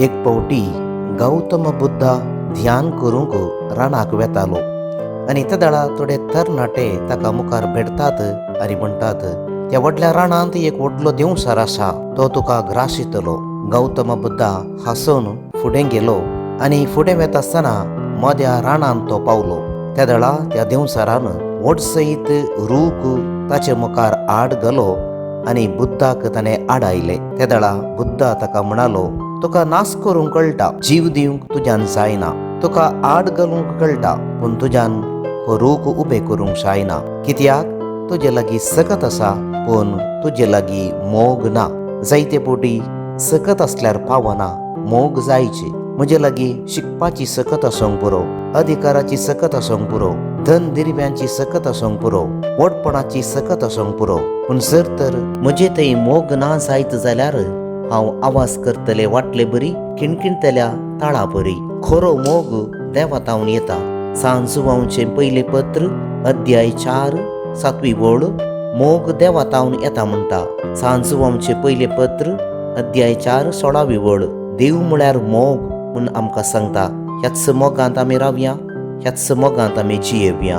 एक फावटी गौतम बुद्धा ध्यान करूंक रानाक वेतालो आनी तेदळा थोडे तरणाटे ताका मुखार भेटतात आनी म्हणटात, त्या व्हडल्या रानांत एक व्हडलो देंवचार आसा, तो तुका ग्राशितलो. गौतम बुद्धा हांसून फुडें गेलो आनी फुडें वेता आसतना मद्या रानांत तो पावलो. तेदळा त्या देंवचारान व्हड सयत रूख ताचे मुखार आड घालो आनी बुद्धाक ताणें आडायले. तेदळा बुद्धा ताका म्हणालो, तुका नाश करूंक कळटा, जीव दिवंक तुज्यान जायना. तुका आड घालूंक कळटा, पूण तुज्यान हो रूख उबे करूंक जायना. कित्याक तुजे लागीं सकत आसा, पूण तुजे लागीं मोग ना. जायते फावटी सकत आसल्यार पावना, मोग जायची. म्हजे लागीं शिकपाची सकत आसूंक पुरो, अधिकाराची सकत आसूंक पुरो, धन दिरव्यांची सकत आसूंक पुरो, व्हडपणाची सकत आसूंक पुरो, पूण जर तर म्हजे थंय मोग ना जायत जाल्यार हांव आवाज करतले वाटले बरी, किणकिणतल्या ताळा बरी. खरो मोग देवातावन येता. सांजुवांचें पयलें पत्र, अध्याय 4, 7वी वळ, मोग देवातावन येता म्हणटा. सांजुवांचें पयलें पत्र, अध्याय 4, 16वी वळ, देव म्हळ्यार मोग म्हूण आमकां सांगता. ह्याच मोगांत आमी रावया, ह्याच मोगांत आमी जियेवया.